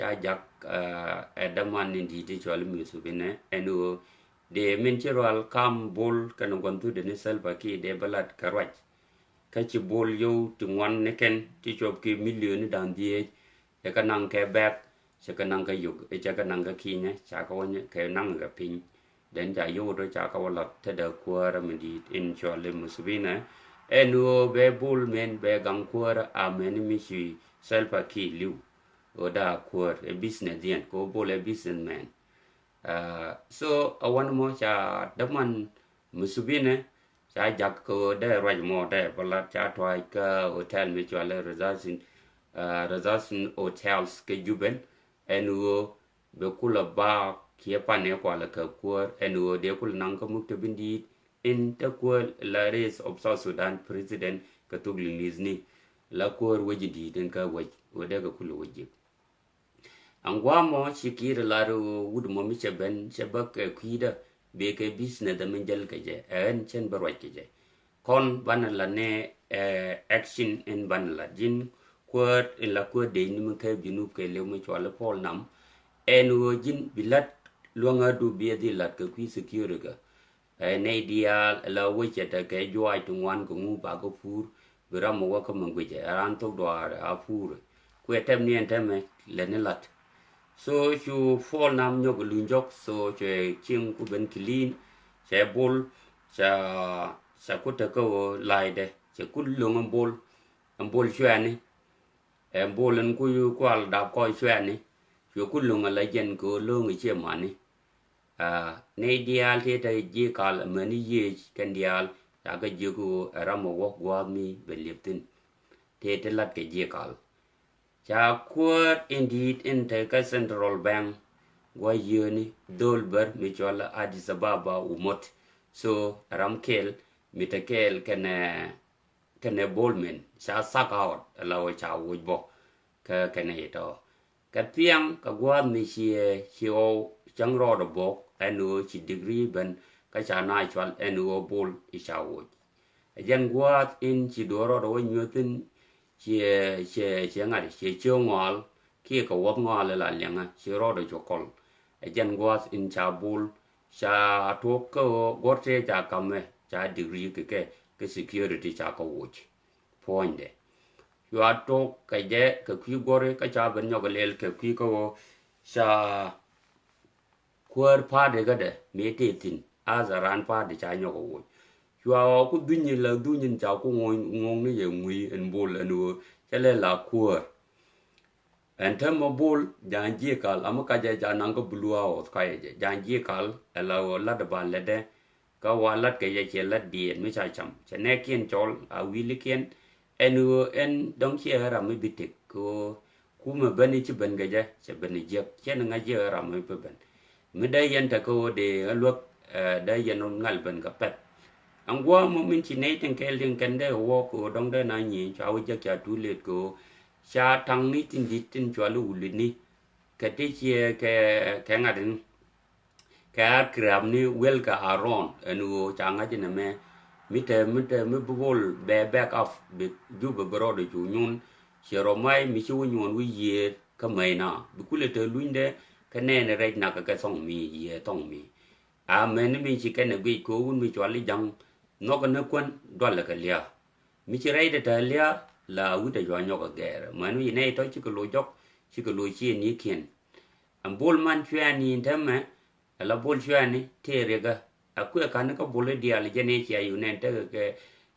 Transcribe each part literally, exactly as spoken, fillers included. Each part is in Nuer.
ca jak ɛ däman in di̱i̱t ti cɔal i̱ Muthu Binɛ ɛn ɣöö dee min ci rual kam Bol kɛnɛ gua̱n thut dee ni Salva Kiir dee bä lat kɛ ruac. Kä ci Bol yio̱w ti ŋuan ni kɛn ti cuɔp ki milioni da̱ŋ dhieec. Cɛ kɛ naŋ kɛ bɛk, cɛ kɛ naŋ kɛ yök, cɛ kɛ naŋ kɛ kinyɛ, ca kɛ wä kɛ naŋ kɛ piny. Dɛn ca yio̱w rɔ ca kɛ wä lath tetdä kuäärä mi di̱i̱t in cɔal i̱ Muthu Binɛ. Ɛn ɣöö bɛ Bol mɛn bɛ gaŋ kuäärä a mɛn mi ci Salva Kiir li̱w. Ɣöö da̱a̱ kuäär ɛ business diɛn kɛ ɣöö Bol ɛ business man. So a wanɛ mɔ ca däman Muthu Binɛ ca jak kɛ ɣöö dee ruac mɔ dee bä lat ca tuac kä hotel mi cɔal i̱ Radisson, Radisson Hotels kɛ Jubɛn. Ɛn ɣöö bɛ kulɛ ba kiɛ pan ɛ kualɛ kɛ kuäär ɛn ɣöö dee kulɛ naŋ kä muktäbi in di̱i̱t in te kuäär la Rais of South Sudan President kɛ thok Liŋli̱thni. La kuäär wec in di̱i̱t in kä wec ɣöö dee kɛ kulɛ wec jek. Ɛn gua̱a̱ mɔ ci Kiir lar ɣöö wut mɔ mi cɛ ben cɛ bä kɛ kui̱dä bee kɛ business dä mi jäl kɛ jɛ ɛ ɣän cɛn bä ruac kɛ jɛ. Kɔn banɛ la nɛ action in banɛ la ji̱n kuäär in la kuäär dee ni mi kɛ Junub kɛ liw mi cɔal i̱ Paul Nang. Ɛn ɣöö ji̱n bi la̱t luäŋädu bi ɛ dhil la̱t kɛ kui̱ security kɛ. Ɛ nɛy diaal la wecɛ tekɛ juaac ti ŋuan kɛ ŋu bakɛ pur bi ram mi wä kä mi guicɛ ɛ ran thok duaar a pur. Kuɛ tɛm ni ɛn tɛmɛ lɛ ni lat. So cu Paul Nang nyɔk luny jɔk so cɛ cieŋ ku ben clean. Cɛ Bol ca ca ku tekä ɣöö laydɛ cɛ ku loŋ ɛn Bol. Ɛn Bol cuɛni ɛn Bol ɛn ku kual dap kɔc cuɛni. Cuɛ ku loŋ ala jɛn kɛ ɣöö loŋ ɛ ciɛ mani. Nɛy diaal tëë te ji̱ kal amäni yiëëc kɛn diaal ca kɛ jiök ɣöö ɛ ram ɛ wä gua̱a̱th mi bɛ liep thi̱n. Tëë te lat kɛ ji̱ kal ca kuäär in di̱i̱t in te kä Central Bank gua̱a̱th yieeni dhöl bär mi cɔl Addis Ababa wumot. So ɛ ram kɛl mi te kɛɛl kɛnɛ kɛnɛ Bol min ca thak out ala ɣöö ca woc bɔ. Kä kɛnɛ itɔ kɛ thiaŋ kɛ gua̱a̱th mi ciɛ ci ɣɔw cäŋ rɔɔdɛ bok ɛn ɣöö ci degree ben kä ca na cual ɛn ɣöö Bol i̱ ca woc. Ɛ jɛn gua̱a̱th in ci duɔ̱ɔ̱r rɔɔdɛ wä nyuɔ̱thin ciɛ ciɛ ciɛ ŋa̱t ciɛ ciɛ ŋɔaal kiɛ kɛ wuɔ̱th ŋɔaal ila liɛŋä ci rɔɔdɛ cu kɔl. Ɛ jɛn gua̱a̱th in ca Bol ca tuɔk kä ɣöö guɔ̱r tëë ca kamɛ ca degree kɛ kɛ kɛ security ca kɛ woc. Puɔ̱nydɛ cua tok kɛ jɛ kɛ kui̱ guɔ̱ri kä ca ben nyɔk lɛl kɛ kui̱ kä ɣöö ca kuäär pa̱a̱t ikädɛ mëë tëë thi̱n. Ath a raan pa̱a̱t i̱ ca nyɔk ɛ woc cua ɣɔɔ ku dhuny in la dhuny in ca ku ŋo̱o̱ŋ ni yɛ ŋui̱ ɛn Bol ɛn ɣöö cä lɛ la kuäär. Ɛn täämɛ Bol ja̱a̱ŋ ji̱ kal amä kacɛ ja̱a̱ŋ naŋ kä Blue House kacɛ jɛ ja̱a̱ŋ ji̱ kal ɛ la ɣöö lat ɛ ba lätdɛ. Kä wa lat kɛ yɛ ciɛ lat diɛɛn mi ca cam cɛ nɛɛkiɛn cɔl a wi̱likiɛn. Ɛn ɣöö ɛn dɔ̱ŋ ciɛ ɣä ram mi bi tëk kɛ ɣöö kumɛ ben i̱ ci ben kɛ jɛ cɛ ben i̱ jiäk ciɛn ŋa̱c jiɛ ɣä ram mi bi ben. Mi dee yɛn tɛ kɛ ɣöö dee ɣä luäk dee yɛn ŋal ben kɛ pɛth. Ɛn gua̱a̱ mɔ min ci nɛy tin kɛɛl tin kɛn dee ɣä wä kɛ ɣöö dɔ̱ŋ dee na nyieny cua wä jiäk ca too late kɛ ɣöö ca taŋni tin di̱t tin cua li wulitni. Kɛ ti ciɛ kɛ kɛ ŋa̱t in kɛ a kirap ni wel kɛ a rɔɔn ɛn ɣöö ca ŋa̱c in ɛmɛ mi te mi te mi bi Bol bɛ back up bi Jubɛ bi rɔɔdɛ cu nyun. Ciɛ rɔ mac mi ci wä nyuɔn wä yiëër kä mɛy na bi kulɛ te lunydɛ. Kä nɛɛni rɛc nak kɛ thɔŋ mi yiëë thɔŋ mi a mɛni mi ci kɛn ɛ guic kɛ wun mi cual i̱ ja̱ŋ nhɔk kɛ ni kuän dualɛ kɛ lia̱a̱. Mi ci rɛy te tɛ̈ lia̱a̱ la wi̱cdɛ jua nyɔk agɛɛr mɛn wi̱c nɛy tɔ̱ cikɛ loc jɔk. Cikɛ loc ciëënikiɛn. Ɛn Bol man cuɛɛni in täämɛ ɛ la Bol cuɛɛni tëë riɛkä. Ɛ kuɛ ka̱n ni kä Bol i̱ diaal jɛn i̱ cia yun ɛn tekɛ kɛ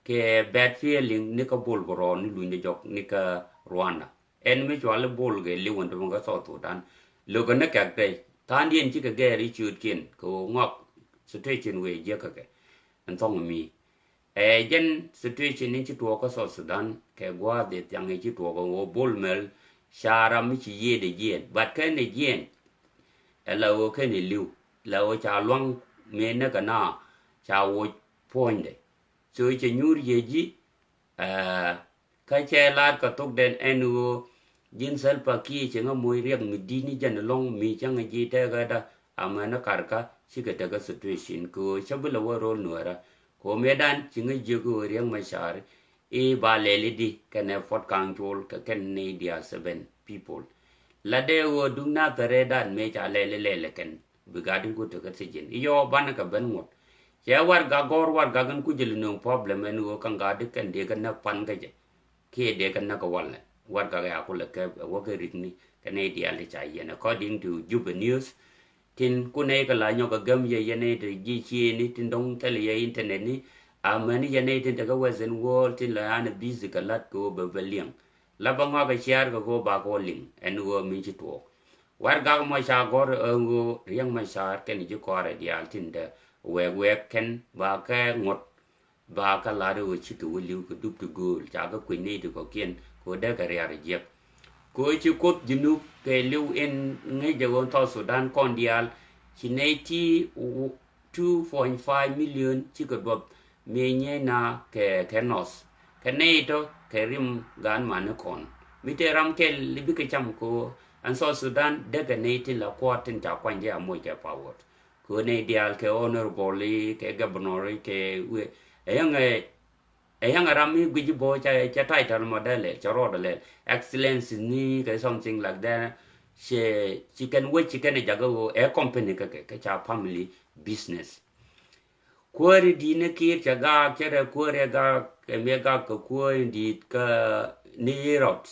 kɛ bad feeling ni kä Bol bɛ rɔɔd ni luny dee jɔk ni kä Rwanda. Ɛn mi cual i̱ Bol kɛ liw ɛn täämɛ kä South Sudan. Lo̱kɛ ni kɛk tɛy tha̱a̱ŋdiɛn cikɛ gɛɛr i̱ ciöötkiɛn kɛ ɣöö ŋɔak situation wëë jiäkä kɛ ɛn thɔ̱ŋ mi. Ɛ jɛn situation in ci tuɔɔk kä South Sudan kɛ gua̱a̱th dee thiaŋ in ci tuɔɔk in ɣöö Bol Mel ca ram mi ci yiëëdɛ jiɛɛn but kɛn ɛ jiɛɛn. Ɛ la ɣöö kɛn ɛ li̱w la ɣöö ca luaŋ mëë näk ɛ na ca woc puɔ̱nydɛ. So cɛ nyuur yiëë ji̱ ɛ kä cɛ laat kɛ thokdɛn ɛn ɣöö ji̱n Salva Kiir cɛ ŋä moc riɛk mi di̱t ni jɛn ɛlɔ̱ŋ mi cäŋ ɛ ji̱ tɛɛkädä. Amɛn ɛ karkä cikɛ tekɛ situation kɛ ɣöö cä bi lɛ wä ro̱l nuɛɛrä. Kɛ ɣöö mëëdan ci ŋä jiök ɣöö Riek Machar i̱ ba lɛl i̱di kɛnɛ Puɔt Kaŋ Col kɛ kɛn nɛy diaal seven people. La dee ɣöö duŋ na thɛrɛ dat mëë ca lɛl lɛl kɛn bi gat in ku tekɛ thiec in i̱ yɔɔ banɛ kɛ ben ŋot. Cɛ warɛgak gɔ̱r warɛgak in ku jɛ li nööŋ problem ɛn ɣöö kaŋ gat in kɛn dee kɛ näk pan kä jɛ kiɛ dee kɛ näk kɛ walɛ. Warɛgak ɛ a kulɛ kɛ ɛ wä kɛ rik ni kɛ nɛy diaal ti ca yiɛn according to Juba News. Tin ku nɛy kɛ la nyɔk ɛ gäm yɛ yɛn nɛy ti ji̱ ciëëni tin dɔ̱ŋ thil yɛ internet ni. Amäni yɛn nɛy tin tekɛ Western world tin la an busy kɛ la̱t kɛ ɣöö bɛ bɛ liɛŋ. La bä ŋɔak kɛ ciaar kɛ kɛ ɣöö ba kɛ wä liŋ ɛn ɣöö min ci tuɔɔk. Warɛgak mɔ ca gɔ̱r ɛn ɣöö Riɛk Macar kɛn ji̱ kɔaarɛ diaal tin dee wɛɛk wɛɛk kɛn ba kɛ ŋot. Ba kä lar i̱ ɣöö cikɛ wä li̱w kɛ dup ti gööl ca kä kui̱ny nɛy ti kɔ̱kiɛn kɛ ɣöö dee kɛ riaar jiäk. Kɛ ɣöö ci Kuoth Junub kɛ li̱w in ŋäc jɛ ɣöö South Sudan kɔn diaal ci nɛy ti two point five million cikɛ duɔth mëë nyieenä kɛ kɛ North kɛ nɛy tɔ̱ kɛ rim gaan mani kɔn. Mi tëë ram kɛl i̱ bikɛ cam kɛ ɣöö ɛn South Sudan dee kɛ nɛy tin la kua̱r tin ca kuany jɛ a moc kɛ power. Kɛ ɣöö nɛy diaal kɛ honorable i̱ kɛ governor i̱ kɛ wëë ɛ yäŋɛ ɛ yäŋɛ ram mi guic i̱ bo̱o̱ ca ca title mɔ dee lɛl ca rɔɔdɛ lɛl excellence ni kɛ something like that. Cɛ ci kɛn wec ci kɛn ɛ jakä ɣöö ɛ company kä kɛ kɛ ca family business. Kuääri di̱t ni kiir cɛ gaak cɛ rɛ kuääri ɛ gaak ɛ miɛ gaak kɛ kuääri di̱t kä ni rɔt.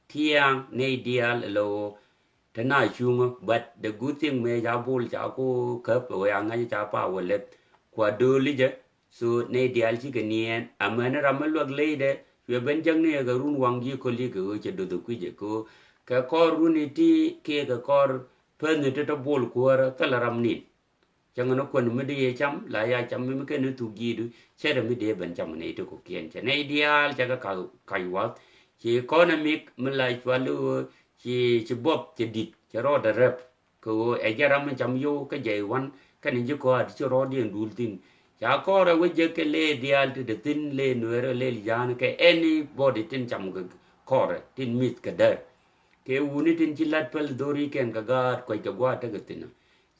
Tiaŋ nɛy diaal ɛlɛ ɣöö te na cuŋä but the good thing mëë ca Bol ca ku käp ɛ wee a ŋa̱c ca pa wä lɛth kua dööli jɛ. So nɛy diaal cikɛ niɛɛn amäni ram mi luäk leydɛ cuɛ ben jäkni ɛ kɛ run waŋ ji̱ köli kɛ ɣöö cɛ do̱th ɛ kui̱cɛ kɛ ɣöö kɛ kɔr runi ti kiɛ kɛ kɔr päthni ti te Bol kuäärä thilɛ ram nin. Cäŋɛ ni kuän mi dee yɛ cam la ya cam mi kɛn ni thuk ji̱i̱du cɛ rɛ mi dee ben cam nɛy ti kɔ̱kiɛn cɛ nɛy diaal cɛ kɛ kac wath. Ci economic mi la cual i̱ ɣöö ci ci buɔth cɛ di̱t cɛ rɔɔdɛ rɛp. Kɛ ɣöö ɛ jɛ ram mi cam yio̱w kä jɛ i̱ wan kɛn ji̱ kɔaat ci rɔɔdiɛn duul thi̱n. Ca kɔrɛ wä jek kɛ lëë diaal ti te thi̱n lëë nueerä lëë lia̱a̱n kɛ anybody tin cam kɛ kɔrɛ tin mi̱th kɛ däär. Kɛ wuni tin ci la̱t päl dhori kɛn kɛ gaat kuec kɛ gua̱a̱t tekɛ thi̱n.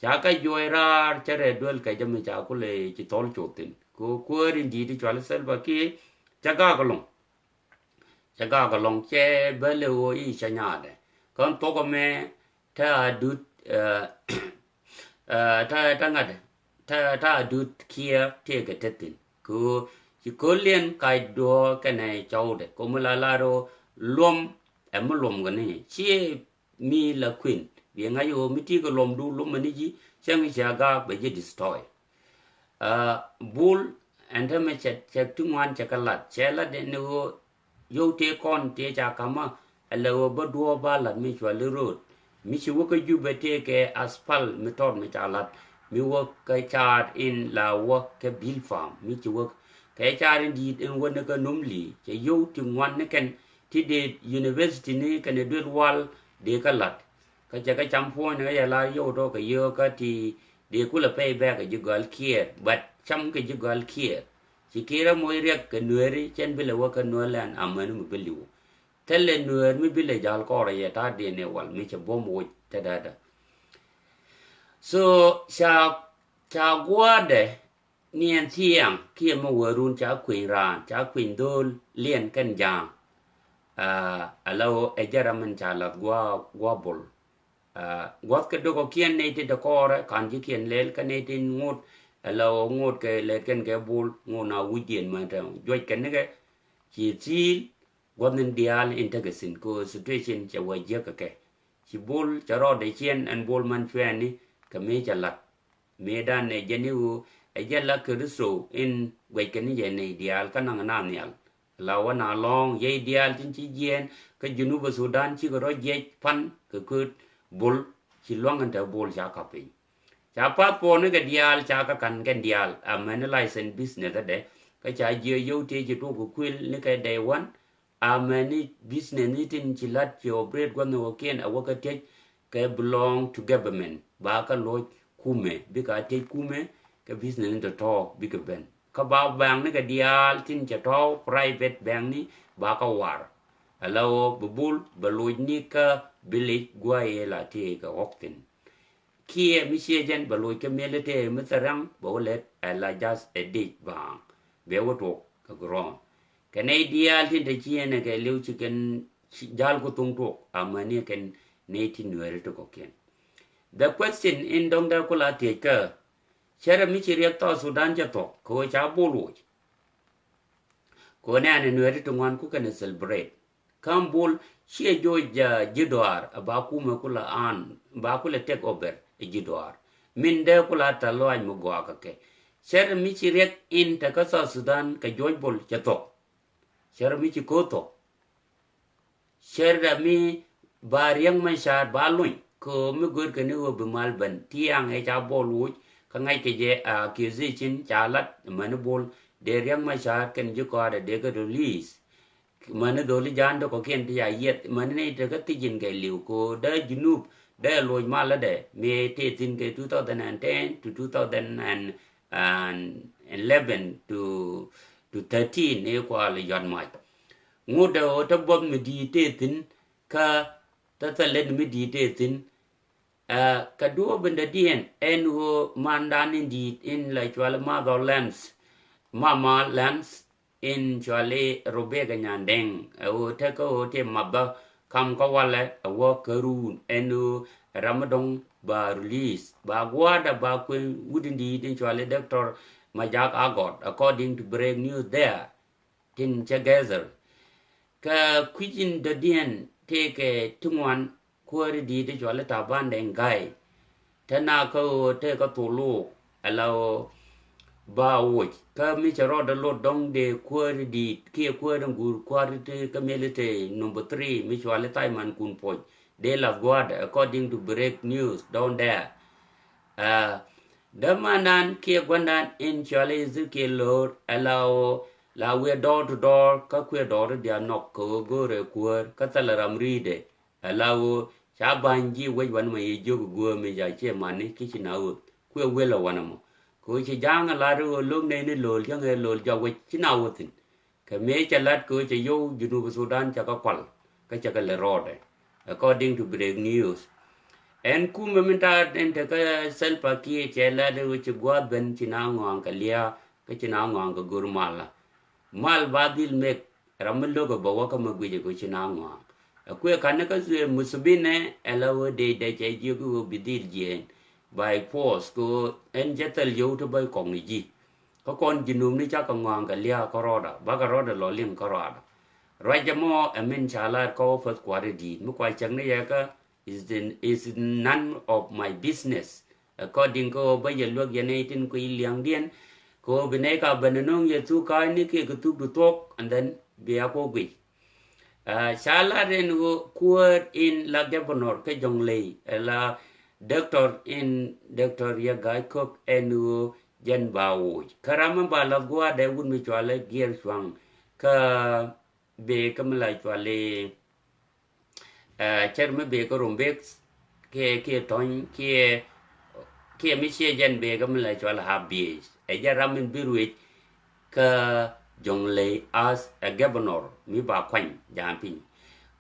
Ca kɛ juɔc raar cä rɛɛ duel kɛ jɛ mi ca kulɛ ci thɔl coth thi̱n kɛ ɣöö kuäär in di̱i̱t i̱ cual i̱ Salva Kiir cä gaak ɛlɔ̱ŋ. Cä gaak ɛlɔ̱ŋ cɛ bä lɛ ɣöö i̱ cä nyaadɛ kän thok ɛmɛ. Tä a dut ɛ ɛ tä tä ŋa̱t tä tä a dut Kiir tëëkɛ te thi̱n kɛ ɣöö ci köliɛn kac duɔ̱ɔ̱k kɛnɛ cɔwdɛ kɛ mi la lar ɣöö luɔm ɛ mi luɔm kɛ ni ciɛ mi la kuën bi ŋa̱c ɣöö mi ti̱i̱ kɛ luɔmdu luɔmɛ ni ji̱ cäŋ cia gaak bɛ ji̱ destroy. Aa, Bul ɛn te mɛ cɛ cɛ ti ŋuan cɛ kɛ lat cɛ lat ni ɣöö yio̱w tëë kɔn tëë ca ka̱mä. Ɛlɛ ɣöö bä duɔ̱ɔ̱p ba lat mi cuali road mi ci wä kä Jubɛ tëë kɛ aspal mi tɔt mi ca lat mi wä kä caat in la wä kɛ Bilpam mi ci wä kɛ caat in di̱i̱t in wä ni kä Numli cɛ yio̱w ti ŋuan ni kɛn ti dee university ni kɛn duel wal dee kä lat. Kä cɛ kɛ cam puɔ̱ny ni kä yɛ la yio̱w tɔ kɛ yio̱w kä ti dee kulɛ pay back kɛ ji̱ gɔal Kiir but cam kɛ ji̱ gɔal Kiir. Ci Kiir ɛ moc riɛk kɛ nueeri cɛn bi lɛ wä kä nueer lɛn amäni mi bi li̱w. Thilɛ nueer mi bi lɛ jal kɔrɛ yɛ ta̱a̱ diɛn ɛ wal mi cɛ buɔ̱m woc te dädä. So ca ca gua̱a̱dɛ ni ɛn thiaŋ kiɛ mi wärun ca kueny raan ca kueny dho̱o̱l liɛn kɛn ja̱a̱ŋ. Aa, ala ɣöö ɛ jɛ ram min ca lath gua̱a̱ gua̱a̱ Bol. Aa, gua̱th kɛ dökɔkiɛn nɛy tin te kɔɔrɛ ka̱n ji̱kiɛn lɛl kä nɛy tin ŋot. Ala ɣöö ŋot kɛ lɛt kɛn kɛ Bol ŋot na wi̱cdiɛn män te juɔc kɛn nikɛ ci thi̱i̱l. Gua̱th in diaal in tekɛ thi̱n kɛ ɣöö situation cɛ wä jiäk kɛ kɛ ci Bol cɛ rɔɔdɛ ciɛn ɛn Bol män cuɛɛni kɛ mëë cɛ la̱t. Mëëdan ɛ jɛn i̱ ɣöö ɛ jɛn la Kritho in guɛckɛ ni jɛ nɛy diaal kä naŋ naath nhial. La wä na lɔ̱ɔ̱ŋ yɛy diaal tin ci jiɛɛn kä Junub Sudan cikɛ rɔ jiɛc pan kɛ kööt Bol ci lua̱ŋ in te Bol ca ka̱p piny. Ca path puɔ̱ɔ̱nikɛ diaal ca kä ka̱n kɛn diaal amäni license business ɛ dɛ kä ca jiɛ yio̱w tëë ci tuɔk kɛ kuël ni kɛ day one. Amäni business ni tin ci la̱t ci operate gua̱n ni wä kiɛn a wä kä tiec kɛ belong to government ba kä loc kumɛ bika tiec kumɛ kɛ business ni tɔ̱tɔ̱ bikɛ ben kä ba bank ni kɛ diaal tin cɛ tɔ̱ private bank ni ba kä war. Ala ɣöö bi Bol bɛ loc ni kä village gua̱a̱ yɛ la tëë kɛ ɣɔk thin. Kiɛ mi ciɛ jɛn bɛ loc kɛ military mi thil raŋ bɛ wä lɛt ɛ la jath ɛ dic baaŋ bɛ wä tuɔk kɛ ground. Kɛ nɛy diaal tin te ciënɛ kɛ liw ci kɛn jal ku thuŋ tuɔk amäni kɛn ni ti Nuɛri ti kɔkiɛn. The question in dɔŋ dee kula thiec kä, cɛ rɛ mi ci riɛk South Sudan cɛ thuɔk kɛ ɣöö ca Bol woc. Kɛ ɣöö nɛɛni Nuɛri ti ŋuan ku kɛn celebrate. Kä Bol ciɛ joc ji̱ dɔaar a ba kumɛ kula an ba kula take over ji̱ dɔaar. Min dee kula tɛl lɔaac mi gɔaa kɛ kɛ. Cɛ rɛ mi ci riɛk in te kä South Sudan kɛ George Bol cɛ thuɔk. Cɛ rɛ mi ci ko̱o̱th thuɔk. Cɛ rɛ mi ba Riek Machar ba luny kɛ ɣöö mi görkɛ ni ɣöö bi mal ben tiaŋ ɛ ca Bol woc. Kä ŋa̱ckɛ jɛ accusation ca lat mäni Bol dee Riek Machar kɛn ji̱ kɔaarɛ dee kɛ release. Mäni dholi ja̱a̱n dee kɔkiɛn ti ca yiɛth mäni ni te kä thi̱c in kɛ li̱w kɛ ɣöö dee Junub dee loc malädɛ mëë tëë thi̱n kɛ two thousand and ten to two thousand and eleven to to thirteen ni kual yɔt mac. Ŋut dee ɣöö te buɔth mi di̱i̱t tëë thi̱n kä te thäl lät mi di̱i̱t tëë thi̱n. Ɛ, kɛ duɔ̱ɔ̱p in dɔ̱diɛn ɛn ɣöö mandan in di̱i̱t in la cual Mother Lands, Mama Lands, in cuali Rebecca Nyandeng ɛ ɣöö tekä ɣöö ti mabä kam kä walɛ ɛ wä kä ruun ɛn ɣöö ram mi dɔ̱ŋ ba release ba gua̱a̱dɛ ba kuën wut in di̱i̱t in cuali Doctor Majak Agot, according to break news there. Tin cɛ gather. Kɛ kui̱c in dɔ̱diɛn tëëkɛ ti ŋuan kuääri di̱i̱t ti cuali Taban Deng Gai. Te na kä ɣöö tëëkɛ thuluk ala ɣöö ba woc kä mi cɛ rɔɔdɛ lot dɔ̱ŋ dee kuääri di̱i̱t kiɛ kuääri ŋuur kuääri ti kä military number three mi cuali Thaman Kun Puɔc dee lath gua̱a̱dɛ, according to break news down there. Ɛ, dämandan kiɛ gua̱ndan in cuali Ezekiel Lo̱r ala ɣöö la wiɛ door to door kä kuiɛ door diaal nɔk kɛ ɣöö go̱o̱rɛ kuäär kä thilɛ ram ri̱i̱dɛ. Ala ɣöö ca ba̱ny ji̱ wec wanɛ mɔ yɛ jiök guäär mi ca ciɛ mani ki ci na ɣöth kuiɛ wel ɛ wanɛ mɔ. Kɛ ɣöö ci ja̱a̱ŋ ɛ lar ɣöö lo̱k nɛy ni lo̱l jäŋɛ lo̱l jɔak wec ci na ɣöth thi̱n. Kɛ mëë cɛ lat kɛ ɣöö cɛ yio̱w Junub Sudan cɛ kɛ kual kä cɛ kɛ lɛ rɔɔdɛ. According to break news. Ɛn kumɛ min ta̱a̱ ɛn te kä Salva Kiir cɛ lat ɣöö ci gua̱a̱th ben ci na ŋɔaŋ kɛ lia̱a̱ kä ci na ŋɔaŋ kɛ go̱r malä. Mal ba dhil mek ram mi lo̱k ɛ bä wä kä mɛ guic ɛ kɛ ci na ŋɔaŋ. Ɛ kuëë ka̱n ni kä thuëë Museveni ɛ la ɣöö dee dee cɛ jiök ɣöö bi dhil jiɛɛn by force kɛ ɣöö ɛn jɛ thil yio̱w ti bä kɔk ni ji̱. Kä kɔn Junub ni cakɛ ŋɔaŋ kɛ lia̱a̱ kä rɔɔdä bakɛ rɔɔdɛ lɔ liŋ kä rɔɔdä. Ruacɛ mɔ ɛ min ca la̱r kä wä päth kua̱ri di̱i̱t mi kua cäk ni yɛ kä is, the, is none of my business. According kä ɣöö bä yɛ luäk yɛ nɛy tin kui̱ lia̱ŋdiɛn kɛ ɣöö bi nɛy ka ben ɛ no̱o̱ŋ yɛ thuk ka̱a̱cni kiɛ kɛ thuk du thuɔ̱k and then bia kɔ guic. Ca lat in ɣöö kuäär in la governor kä Jonglei ɛ la doctor in doctor Riek Gai Kok ɛn ɣöö jɛn ba woc. Kä ram mi ba lath gua̱a̱dɛ wut mi cualɛ Giɛr Cuaŋ kä bee kä mi la cuali cɛr mi bee kä Rumbek kiɛ kiɛ Tɔny kiɛ kiɛ mi ciɛ jɛn bee kä mi la cuali Habiec. Ɛ jɛ ram in bi ruec kä Jonglei as a governor mi ba kuany ja̱a̱n piny.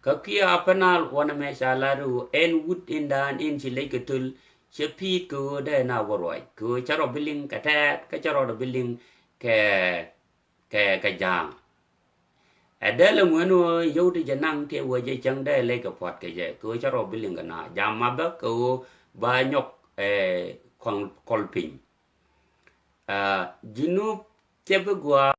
Kä kiɛ a panal wanɛ mɛ ca lar ɣöö ɛn wut in daan in ci lec kɛ töl cɛ pi̱i̱t kɛ ɣöö dee na wä ruac kɛ ɣöö cɛ rɔ bi liŋ kɛ tɛɛt kä cɛ rɔ bi liŋ kɛ kɛ kɛ ja̱a̱ŋ. Ɛ dee lɛ ŋuɛn ɣöö yio̱w ti jɛ naŋ tiɛ wee jɛ cäŋ dee lec kɛ pua̱t kɛ jɛ kɛ ɣöö cɛ rɔ bi liŋ kɛ na ja̱a̱ŋ mathä kɛ ɣöö ba nyɔk ɛ kɔl piny. Junub cɛ bi gua̱a̱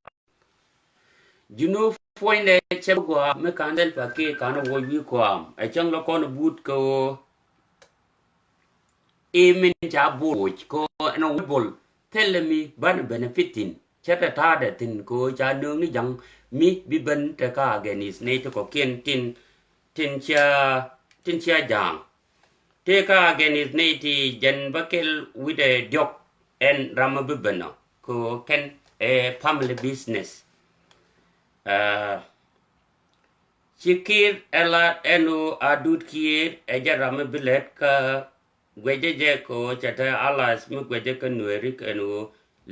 Junub puɔ̱nydɛ cɛ bi gua̱a̱ mi ka̱n dhɛl pa kiɛ ka̱n woc wi̱i̱ kua̱a̱m ɛ cäŋ lɔ kɔn but kɛ ɣöö i̱ min ca bol woc kɛ ɣöö ɛn ɣöö bol thilɛ mi banɛ benefit thi̱n cɛ tɛ ta̱a̱dɛ thi̱n kɛ ɣöö ca nööŋ ni ja̱ŋ mi bi ben te ka against nɛy ti kɔ̱kiɛn tin tin cia tin cia ja̱a̱ŋ. Tëë kä against nɛy ti jɛn bä kɛl wi̱cdɛ diɔ̱k ɛn ram mi bi ben ɔ kɛ ɣöö kɛn ɛ family business. Ci Kiir ɛ la ɛn ɣöö a duut Kiir ɛ jɛ ram mi bi lɛt kä guɛcɛ jɛ kɛ ɣöö cɛ te allies mi guɛcɛ kä Nueeri kɛ ɛn ɣöö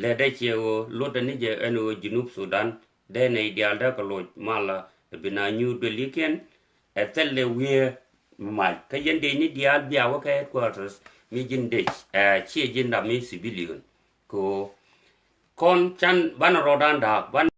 lɛt ɛ ciɛ ɣöö lotdɛ ni jɛ ɛn ɣöö Junub Sudan dee nɛy diaal dee kɛ loc malä ɛ bi na nyuur duël yikiɛn. Ɛ thil ɛ wiee mac kä yɛn dec ni diaal bia wä kä headquarters mi ji̱n dec ɛ ciɛ ji̱n ram mi civilian. Kɛ ɣöö kɔn can banɛ rɔɔdan da̱a̱k banɛ